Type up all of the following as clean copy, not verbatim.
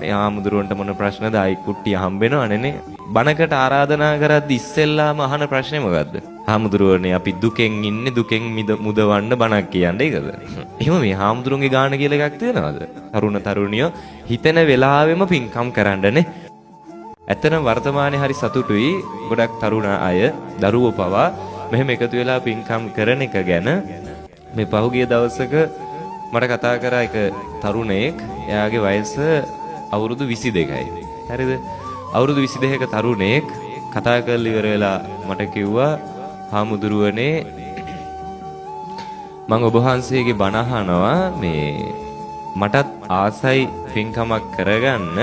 මේ හාමුදුරුවන්ට මොන ප්‍රශ්නද ආයි කුට්ටිය හම්බෙනවනේ නේ. බණකට ආරාධනා කරද්දි ඉස්සෙල්ලාම අහන ප්‍රශ්නේ මොකද්ද? හාමුදුරුවනේ අපි දුකෙන් ඉන්නේ, දුකෙන් මුදවන්න බණක් කියන්න ඒකද? එහෙම මේ හාමුදුරුවන්ගේ ගාන කියලා එකක් තියනවද? තරුණ තරුණියෝ හිතෙන වෙලාවෙම පින්කම් කරන්නනේ. ඇත්තටම වර්තමානයේ හරි සතුටුයි ගොඩක් තරුණ අය, දරුවෝ පවා මෙහෙම එකතු වෙලා පින්කම් කරන එක ගැන. මේ පහුගිය දවසක මට කතා කරා එක තරුණයෙක්. එයාගේ වයස අවුරුදු 22යි. හරිද? අවුරුදු 22ක තරුණයෙක් කතා කරලා ඉවර වෙලා මට කිව්වා, හාමුදුරුවනේ මං ඔබ වහන්සේගේ බණ අහනවා, මේ මටත් ආසයි පින්කමක් කරගන්න,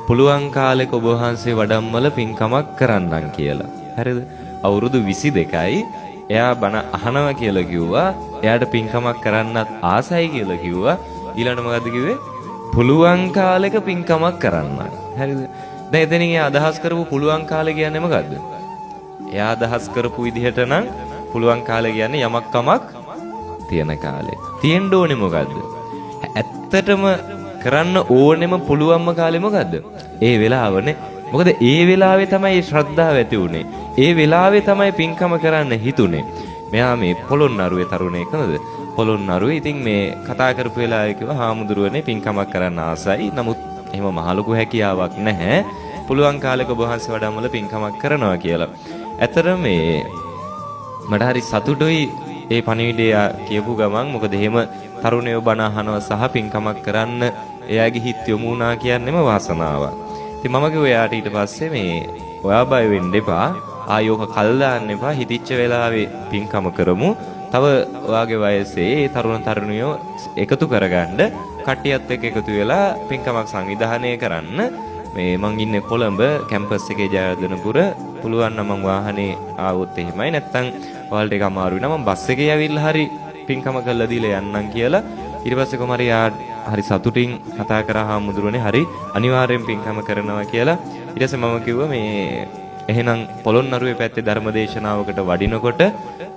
පුළුවන් කාලෙක ඔබ වහන්සේ වඩම්මල පින්කමක් කරන්නම් කියලා. හරිද? අවුරුදු 22යි. එයා බණ අහනවා කියලා කිව්වා. එයාට පින්කමක් කරන්නත් ආසයි කියලා කිව්වා. ඊළඟට මොකද්ද කිව්වේ? පුළුවන් කාලෙක පින්කමක් කරන්න. හරිද? දැන් එතනින් එයා අදහස් කරපු පුළුවන් කාලෙ කියන්නේ මොකද්ද? එයා අදහස් කරපු විදිහට නම් පුළුවන් කාලෙ කියන්නේ යමක් කමක් තියෙන කාලේ. තියෙන්න ඕනේ මොකද්ද? ඇත්තටම කරන්න ඕනෙම පුළුවන්ම කාලේ මොකද්ද? ඒ වෙලාවනේ. මොකද ඒ වෙලාවේ තමයි ශ්‍රද්ධාව ඇති වුනේ. ඒ වෙලාවේ තමයි පින්කම කරන්න හිතුනේ. මෙයා මේ පොළොන්නරුවේ තරුණයෙක් නේද? පොළොන්නරුවේ. ඉතින් මේ කතා කරපු වෙලාවේ කිව්වා, හාමුදුරුවනේ පින්කමක් කරන්න ආසයි. නමුත් එහෙම මහ ලොකු හැකියාවක් නැහැ. පුළුවන් කාලෙක ඔබ වහන්සේ වඩම්මල පින්කමක් කරනවා කියලා. ඇත්තටම මේ මට හරි සතුටුයි ඒ පණිවිඩය කියපු ගමන්. මොකද එහෙම තරුණයෝ බණ අහනවා සහ පින්කමක් කරන්න එයාගේ හිත යොමු වුණා කියන්නේම වාසනාවක්. ඉතින් මම කිව්වා එයාට ඊට පස්සේ, මේ ඔයා බය වෙන්න එපා. ආයෝක කල් දාන්න එපා. හිතිච්ච වෙලාවේ පින්කම කරමු. තව ඔයාගේ වයසේ ඒ තරුණ තරුණියෝ එකතු කරගන්න, කට්ටියත් එක්ක එකතු වෙලා පින්කමක් සංවිධානය කරන්න. මේ මං ඉන්නේ කොළඹ කැම්පස් එකේ ජයවර්ධනපුර. පුළුවන් නම් මං වාහනේ ආවොත් එහෙමයි, නැත්තම් ඔයාලට ඒක අමාරුයි නම් මං බස් එකේ ඇවිල්ලා හරි පින්කම කරලා දීලා යන්නම් කියලා. ඊට පස්සේ කොහොම හරි යා හරි සතුටින් කතා කරා, හාමුදුරුවනේ හරි, අනිවාර්යෙන් පින්කම කරනවා කියලා. ඊට පස්සේ මම කිව්වා, මේ එහෙනම් පොළොන්නරුවේ පැත්තේ ධර්මදේශනාවකට වඩිනකොට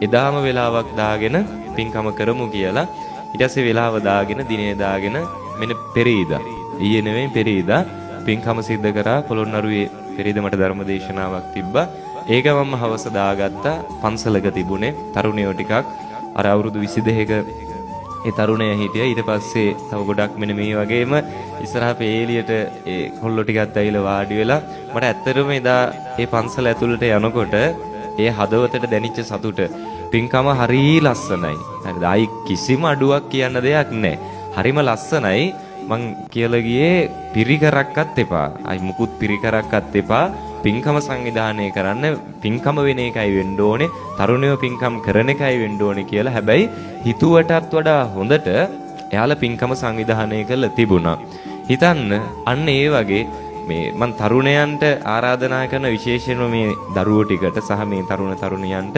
එදාම වෙලාවක් දාගෙන පින්කම කරමු කියලා. ඊට පස්සේ වෙලාව දාගෙන, දිනේ දාගෙන, මෙන්න පෙරේදා, ඊයේ නෙවෙයි පෙරේදා පින්කම සිද්ධ කරා පොළොන්නරුවේ. පෙරේද මට ධර්මදේශනාවක් තිබ්බා. ඒක මම හවස දාගත්තා. පන්සලක තිබුණේ. තරුණයෝ ටිකක්, අර අවුරුදු 22ක ඒ තරුණයා හිටියා. ඊට පස්සේ තව ගොඩක් මෙන්න මේ වගේම ඉස්සරහ පේලියට ඒ කොල්ලෝ ටිකක් ඇවිල්ලා වාඩි වෙලා, මට ඇත්තටම එදා ඒ පන්සල ඇතුළට යනකොට ඒ හදවතට දැනිච්ච සතුට, පින්කම හරි ලස්සනයි. හරිද? ආයි කිසිම අඩුවක් කියන්න දෙයක් නැහැ. හරිම ලස්සනයි. මං කියලා ගියේ පිරිකරක්වත් එපා. ආයි මුකුත් පිරිකරක්වත් එපා. පින්කම සංවිධානය කරන්න, පින්කම වෙන එකයි වෙන්න ඕනේ, තරුණයෝ පින්කම් කරන එකයි වෙන්න ඕනේ කියලා. හැබැයි හිතුවටත් වඩා හොඳට එයාලා පින්කම සංවිධානය කරලා තිබුණා. හිතන්න, අන්න ඒ වගේ මේ මං තරුණයන්ට ආරාධනා කරන, විශේෂයෙන්ම මේ දරුවෝ ටිකට සහ මේ තරුණ තරුණියන්ට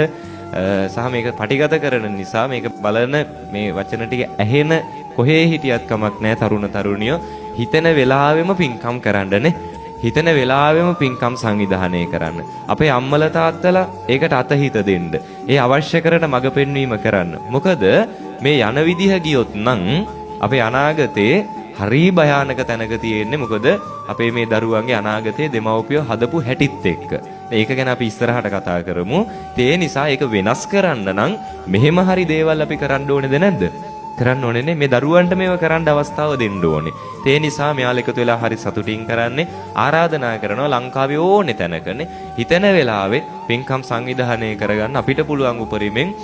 සහ මේක පටිගත කරන නිසා මේක බලන, මේ වචන ටික ඇහෙන කොහේ හිටියත් කමක් නැහැ, තරුණ තරුණියෝ හිතෙන වෙලාවෙම පින්කම් කරන්නනේ. හිතන වෙලාවෙම පින්කම් සංවිධානය කරන්න. අපේ අම්මලා තාත්තලා ඒකට අතහිත දෙන්න. ඒ අවශ්‍ය කරන මඟ පෙන්වීම කරන්න. මොකද මේ යන විදිහ ගියොත් නම් අපේ අනාගතේ හරි භයානක තැනක තියෙන්නේ. මොකද අපේ මේ දරුවන්ගේ අනාගතේ දෙමව්පියෝ හදපු හැටිත් එක්ක. ඒක ගැන අපි ඉස්සරහට කතා කරමු. ඒ නිසා ඒක වෙනස් කරන්න නම් මෙහෙම හරි දේවල් අපි කරන්න ඕනේද නැද්ද? කරන්න ඕනේ නේ. මේ දරුවන්ට මේව කරන්න අවස්ථාව දෙන්න ඕනේ. ඒ නිසා මෙයාලා එකතු වෙලා හරි සතුටින් කරන්නේ. ආරාධනා කරනවා ලංකාවේ ඕනේ තැනකනේ හිතෙන වෙලාවේ පින්කම් සංවිධානය කරගන්න අපිට පුළුවන් උපරිමෙන්.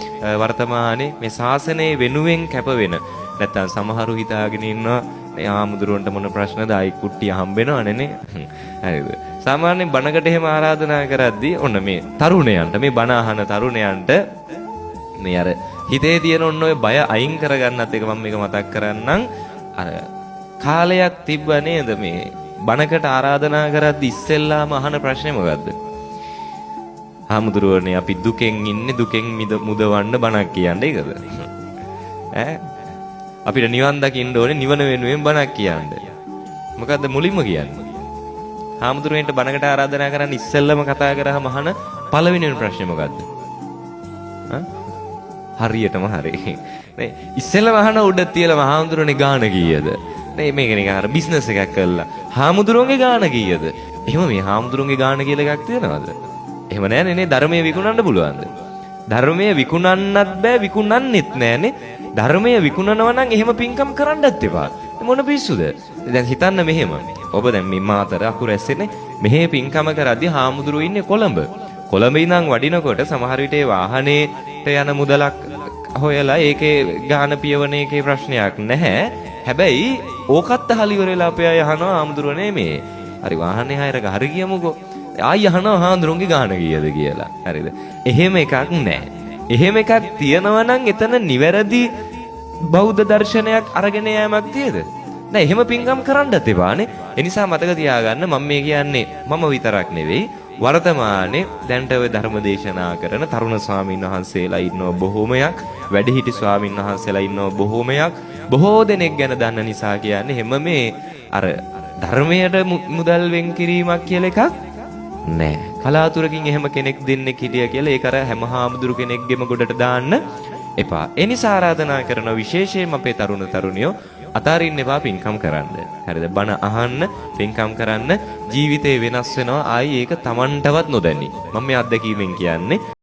වර්තමානයේ මේ ශාසනය වෙනුවෙන් කැප වෙන, නැත්තම් සමහරු හිතාගෙන ඉන්නවා මේ හාමුදුරුවන්ට මොන ප්‍රශ්නද, ආයි කුට්ටිය හම්බෙනවනේ නේ. හරිද? සාමාන්‍යයෙන් බණකට එහෙම ආරාධනා කරද්දී ඔන්න මේ තරුණයන්ට, මේ බණ අහන තරුණයන්ට මේ අර හිතේ තියෙන ඔන්න ඔය බය අයින් කරගන්නත් එක මම මේක මතක් කරන්නම්. අර කාලයක් තිබ්බ නේද, මේ බණකට ආරාධනා කරද්දි ඉස්සෙල්ලාම අහන ප්‍රශ්නේ මොකද්ද? හාමුදුරුවනේ අපි දුකෙන් ඉන්නේ, දුකෙන් මුදවන්න බණක් කියන්න ඒකද? ඈ, අපිට නිවන් දකින්න ඕනේ, නිවන වෙනුවෙන් බණක් කියන්න. මොකද්ද මුලින්ම කියන්නේ? හාමුදුරුවන්ට බණකට ආරාධනා කරන්න ඉස්සෙල්ලම කතා කරාම අහන පළවෙනි ප්‍රශ්නේ මොකද්ද? ඈ, හරියටම හරි. නේ, ඉස්සෙල්ලම අහන උඩ තියලා, හාමුදුරනේ ගාන කීයද? නේ මේක නිකන් අර බිස්නස් එකක් කරලා. හාමුදුරුවන්ගේ ගාන කීයද? එහෙම මේ හාමුදුරුවන්ගේ ගාන කියලා එකක් තියනවද? එහෙම නෑනේ නේ. ධර්මයේ විකුණන්න පුළුවන්ද? ධර්මයේ විකුණන්නත් බෑ, විකුණන්නෙත් නෑනේ. ධර්මයේ විකුණනවා නම් එහෙම පින්කම් කරන්නත් එපා. මොන පිස්සුද? දැන් හිතන්න මෙහෙම. ඔබ දැන් මේ මාතර අකුරැස්සේනේ මෙහෙ පින්කම කරද්දී හාමුදුරුවෝ ඉන්නේ කොළඹ. කොළඹ ඉඳන් වඩිනකොට සමහර විට ඒ වාහනේට යන මුදලක් හොයලා ඒකේ ගාන පියවන එකේ ප්‍රශ්නයක් නැහැ. හැබැයි ඕකත් අහලා ඉවර වෙලා අපේ අය අහනවා, හාමුදුරුවනේ මේ හරි වාහනේ හයරක හරි කියමුකෝ. ආයි අහනවා හාමුදුරුවන්ගේ ගාන කීයද කියලා. හරිද? එහෙම එකක් නැහැ. එහෙම එකක් තියනවා නම් එතන නිවැරදි බෞද්ධ දර්ශනයක් අරගෙන යෑමක් තියද? නෑ, එහෙම පින්කම් කරන්නත් එපානේ. ඒ නිසා මතක තියාගන්න, මම මේ කියන්නේ මම විතරක් නෙවෙයි, වර්තමානයේ දැන්ට ඔය ධර්ම දේශනා කරන තරුණ ස්වාමීන් වහන්සේලා ඉන්නව බොහෝමයක්, වැඩිහිටි ස්වාමීන් වහන්සේලා ඉන්නව බොහෝමයක්, බොහෝ දෙනෙක් ගැන දන්න නිසා කියන්නේ, එහෙම මේ අර ධර්මයට මුදල් වෙන් කිරීමක් කියලා එකක් නෑ. කලාතුරකින් එහෙම කෙනෙක් දෙන්නෙක් හිටියා කියලා ඒක අර හැම හාමුදුරු කෙනෙක්ගෙම ගොඩට දාන්න එපා. ඒ නිසා ආරාධනා කරන විශේෂයෙන්ම අපේ තරුණ තරුණියෝ, අතාරින්න එපා පින්කම් කරන්න. හරිද? බණ අහන්න, පින්කම් කරන්න, ජීවිතේ වෙනස් වෙනවා. ආයි ඒක තමන්ටවත් නොදැනි. මම මේ අත්දැකීමෙන් කියන්නේ.